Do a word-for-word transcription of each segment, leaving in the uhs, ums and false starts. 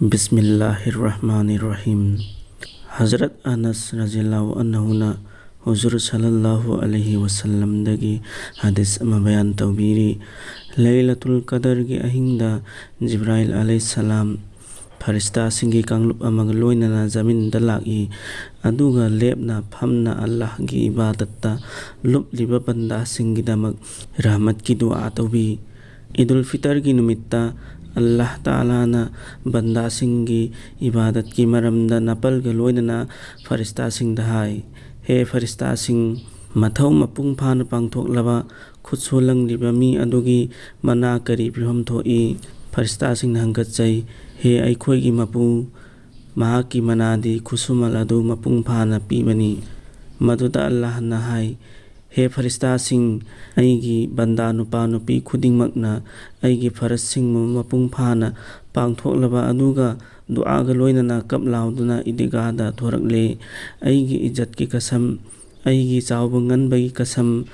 ꯕꯤꯁꯃꯤꯜꯂꯥꯍꯤꯔ ꯔꯍꯃꯥꯅꯤꯔ ꯔꯍꯤꯝ꯫ ꯍꯖꯔꯠ ꯑꯅꯁ ꯔꯖꯤꯌꯜꯂꯥꯍꯨ ꯑꯟꯍꯨꯅ ꯍꯨꯖꯨꯔ ꯁꯜꯂꯜꯂꯥꯍꯨ ꯑꯂꯩꯍꯤ ꯋꯁꯜꯂꯝꯗꯒꯤ ꯍꯗꯤꯁ ꯑꯃ ꯕꯌꯥꯟ ꯇꯧꯕꯤꯔꯤ꯫ ꯂꯩꯂꯇꯨꯜ ꯀꯗꯔꯒꯤ ꯑꯍꯤꯡꯗ ꯖꯤꯕ꯭ꯔꯥꯏꯜ ꯑꯂꯩꯍꯤꯁꯁꯂꯥꯝ ꯐꯔꯤꯁꯇꯥꯁꯤꯡꯒꯤ ꯀꯥꯡꯂꯨꯞ ꯑꯃꯒ ꯂꯣꯏꯅꯅ ꯖꯃꯤꯟꯗ ꯂꯥꯛꯏ꯫ ꯑꯗꯨꯒ ꯂꯦꯞꯅ ꯐꯝꯅ ꯑꯜꯂꯥꯍꯒꯤ ꯏꯕꯥꯗꯠꯇ ꯂꯨꯞꯂꯤꯕ ꯕꯟꯗꯥꯁꯤꯡꯒꯤꯗꯃꯛ ꯔꯍꯃꯠꯀꯤ ꯗꯨꯑꯥ ꯇꯧꯕꯤ꯫ ꯏꯗꯨꯜ ꯐꯤꯇꯔꯒꯤ ꯅꯨꯃꯤꯠꯇ ꯑꯜꯂꯥꯍ ꯇꯥꯂꯥꯅ ꯕꯟꯗꯥꯁꯤꯡꯒꯤ ꯏꯕꯥꯗꯠꯀꯤ ꯃꯔꯝꯗ ꯅꯥꯄꯜꯒ ꯂꯣꯏꯅꯅ ꯐꯔꯤꯁꯇꯥꯁꯤꯡꯗ ꯍꯥꯏ, "ꯍꯦ ꯐꯔꯤꯁꯇꯥꯁꯤꯡ, ꯃꯊꯧ ꯃꯄꯨꯡ ꯐꯥꯅ ꯄꯥꯡꯊꯣꯛꯂꯕ ꯈꯨꯠꯁꯨ ꯂꯪꯂꯤꯕ ꯃꯤ ꯑꯗꯨꯒꯤ ꯃꯅꯥ ꯀꯔꯤ ꯐꯤꯕꯝ ꯊꯣꯛꯏ?" ꯐꯔꯤꯁꯇꯥꯁꯤꯡꯅ ꯍꯪꯒꯠꯆꯩ, "ꯍꯦ ꯑꯩꯈꯣꯏꯒꯤ ꯃꯄꯨ, ꯃꯍꯥꯛꯀꯤ ꯃꯅꯥꯗꯤ ꯈꯨꯠꯁꯨꯃꯜ ꯑꯗꯨ ꯃꯄꯨꯡ ꯐꯥꯅ ꯄꯤꯕꯅꯤ꯫" ꯃꯗꯨꯗ ꯑꯜꯂꯥꯍꯅ ꯍꯥꯏ, "ꯍꯦ ꯐꯔꯤꯁꯇꯥꯁꯤꯡ, ꯑꯩꯒꯤ ꯕꯟꯗꯥ ꯅꯨꯄꯥ ꯅꯨꯄꯤ ꯈꯨꯗꯤꯡꯃꯛꯅ ꯑꯩꯒꯤ ꯐꯔꯖꯁꯤꯡꯕꯨ ꯃꯄꯨꯡ ꯐꯥꯅ ꯄꯥꯡꯊꯣꯛꯂꯕ ꯑꯗꯨꯒ ꯗꯨꯑꯥꯒ ꯂꯣꯏꯅꯅ ꯀꯞ ꯂꯥꯎꯗꯨꯅ ꯏꯗꯤꯒꯥꯗ ꯊꯣꯔꯛꯂꯦ꯫ ꯑꯩꯒꯤ ꯏꯖꯠꯀꯤ ꯀꯁꯝ, ꯑꯩꯒꯤ ꯆꯥꯎꯕ ꯉꯟꯕꯒꯤ ꯀꯁꯝ,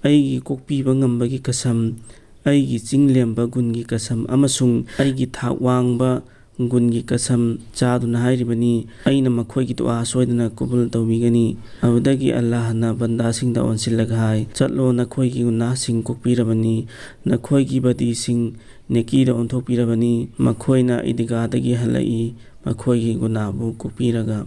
ꯑꯩꯒꯤ ꯀꯣꯛꯄꯤꯕ ꯉꯝꯕꯒꯤ ꯀꯁꯝ, ꯑꯩꯒꯤ ꯆꯤꯡ ꯂꯦꯝꯕ ꯒꯨꯟꯒꯤ ꯀꯁꯝ ꯑꯃꯁꯨꯡ ꯑꯩꯒꯤ ꯊꯥꯛ ꯋꯥꯡꯕ ꯒꯨꯟꯒꯤ ꯀꯁꯝ ꯆꯥꯗꯨꯅ ꯍꯥꯏꯔꯤꯕꯅꯤ, ꯑꯩꯅ ꯃꯈꯣꯏꯒꯤ ꯗꯨꯑꯥ ꯁꯣꯏꯗꯅ ꯀꯕꯨꯜ ꯇꯧꯕꯤꯒꯅꯤ꯫" ꯑꯗꯨꯗꯒꯤ ꯑꯜꯂꯥꯍꯅ ꯕꯟꯗꯥꯁꯤꯡꯗ ꯑꯣꯟꯁꯤꯜꯂꯒ ꯍꯥꯏ, "ꯆꯠꯂꯣ, ꯅꯈꯣꯏꯒꯤ ꯒꯨꯅꯥꯍꯁꯤꯡ ꯀꯣꯛꯄꯤꯔꯕꯅꯤ, ꯅꯈꯣꯏꯒꯤ ꯕꯗꯤꯁꯤꯡ ꯅꯦꯀꯤꯗ ꯑꯣꯟꯊꯣꯛꯄꯤꯔꯕꯅꯤ꯫" ꯃꯈꯣꯏꯅ ꯏꯗꯤꯒꯥꯗꯒꯤ ꯍꯜꯂꯛꯏ, ꯃꯈꯣꯏꯒꯤ ꯒꯨꯅꯥꯍꯕꯨ ꯀꯣꯛꯄꯤꯔꯒ꯫